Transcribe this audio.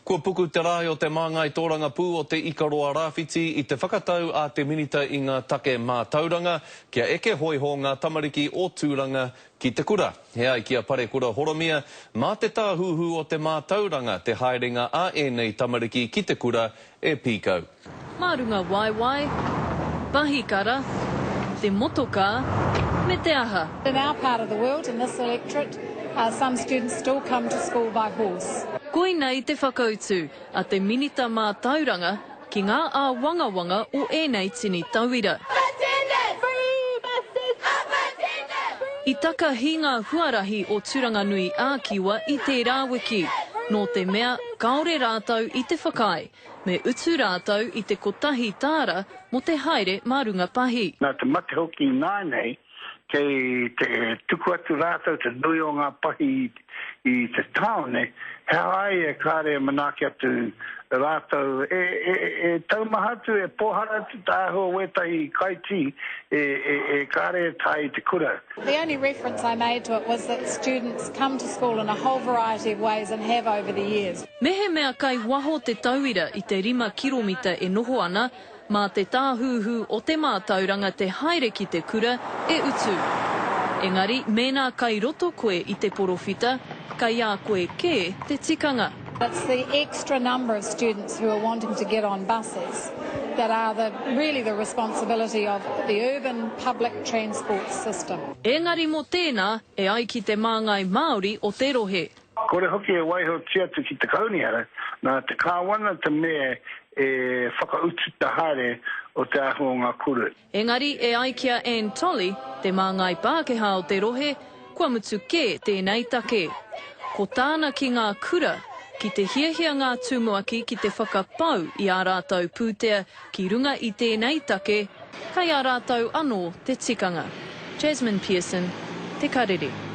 Kua puku te rae o te māngai tōrangapū o Te Ikaroa Rāwhiti i te whakatau a te Minita i ngā take mātauranga kia eke hōiho ngā tamariki o Tūranga ki te kura. He ai ki a Parekura Horomia, mā te tāhuhu o te mātauranga te haerenga a ēnei tamariki ki te kura e pīkau. Mā runga waewae, pahikara, te motokā, me te aha. In our part of the world, in this electorate, some students still come to school by horse. Koinei te whakautu a te Minita Mātauranga ki ngā āwangawanga o ēnei tini tauira. I takahi ngā huarahi o Turanganui ā-Kiwa i tērā wiki, nō te mea kāore rātou i te whakaae Me utu rātou i te kotahi tāra mō te haere mā runga pahi. Nā te mate hoki ināianei, kei te tuku atu rātou te nui o ngā pahi i te tāone, he aha ai e kāre e manaaki atu rātou, e, e, e taumaha atu, e pōhara atu te āhua o wētahi kaitī e, e, e kāre e tae i te kura. The only reference I made to it was that students come to school in a whole variety of ways and have over the years. Mehemea kai waho te tauira i te 5 kiromita e noho ana, mā te Tāhuhu o te Mātauranga te haere ki te kura e utu. Engari, mēnā kai roto koe i te porowhita, kai a koe kē te tikanga. It's the extra number of students who are wanting to get on buses that are the really the responsibility of the urban public transport system. Engari mō tēnā, e ai ki te māngai Māori o te rohe. Kore hoki e waihotia atu ki te kaunihera, nā te Kāwana te mea e whakautu te haere o te āhua o ngā kura. Engari e ai ki a Anne Tolley, te māngai Pākehā o te rohe, kua mutu kē tēnei take. Ko tāna ki ngā kura, ki te hiahia ngā tumuaki ki te whakapau i ā rātou pūtea ki runga i tēnei take, kei a rātou anō te tikanga. Jasmine Pearson, Te Karere.